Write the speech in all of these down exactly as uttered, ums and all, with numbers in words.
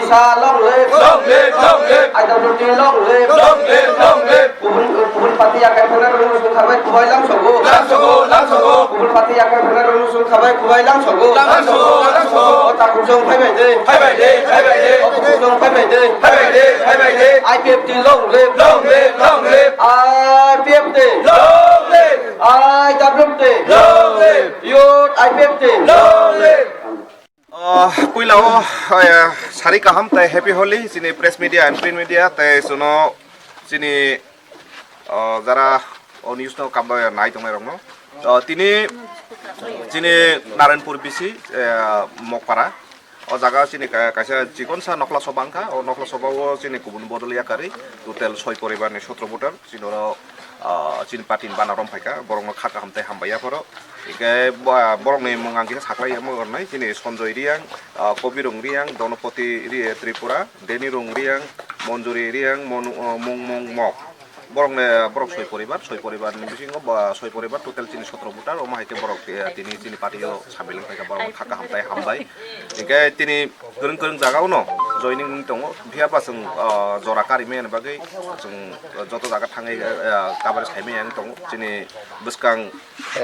Sa long live. Long live, long live. I W T long live. Long live, long live. Kubun, kubun party yakai phana rung sung khabai kubai lang sogo. Lang sogo, lang sogo. Kubun party yakai phana rung sung khabai kubai lang sogo. Lang sogo, lang sogo. O takhuk song phai bai de. Phai bai de, phai bai de. O takhuk song phai bai de. Phai bai de, phai bai de. I P F T long live. Long live, long live. I P F T long live. I W T long live. Youth I P F T long live. Ah, puila o, ah, sari kaham tai happy Holi chini press media and print media tai suno chini, ah, jara o news no kamba nai tongnai rokno. Ah, tini chini Naranpur B C, eh, Mokpara. O jaga chini ka-, kaisa chikon sa nokla soba wngkha. O nokla soba o chini kubun bodol yakarwi total soi poribar ni sotro voter. Chini oro, ah, chini party ni bana rom phaikha, borokno kha kaham tei hambai yapharo. Hingke bo-, borokni mung ang kisa saklai ya, mo gornai, chini Sanjoy Reang, ah, Kobirung Reang, Donopoti Re-, Tripura, Denirung Reang, Monjuri Reang, Monu-, ah, Mungmung Mok. Borokni, borok soi poribar, soi poribar ni bisingo ba soi poribar total chini sotro voter, omo hai khe borok, eh, tini chini party o samil wng phaikha, borokno kha kaham tei hambai. Hingke tini kwrwng kwrwng jaga o no joining wng tongo. Phiya ba chwng, ah, jora karimani bagwi chwng joto jaga thangwi, ah, kabari saimani wng tongo. Chini bwskang,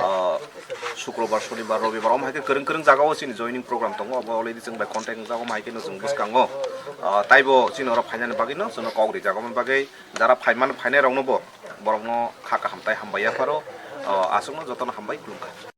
ah, Sukrobar, Sonibar, Robibar omo hai khe kwrwng kwrwng jaga o chini joining program tongo. Obo already chwng bai contact wng jago, omo hai khe no chwng bwskango, ah, taibo chini oro phainani bagwi no chwngno kok rijak. Omo bagwi jara phaiman phainai rokno bo borokno kha kaham tei hambai yapharo. Ah, aswkno jotono hambai, khulumkha.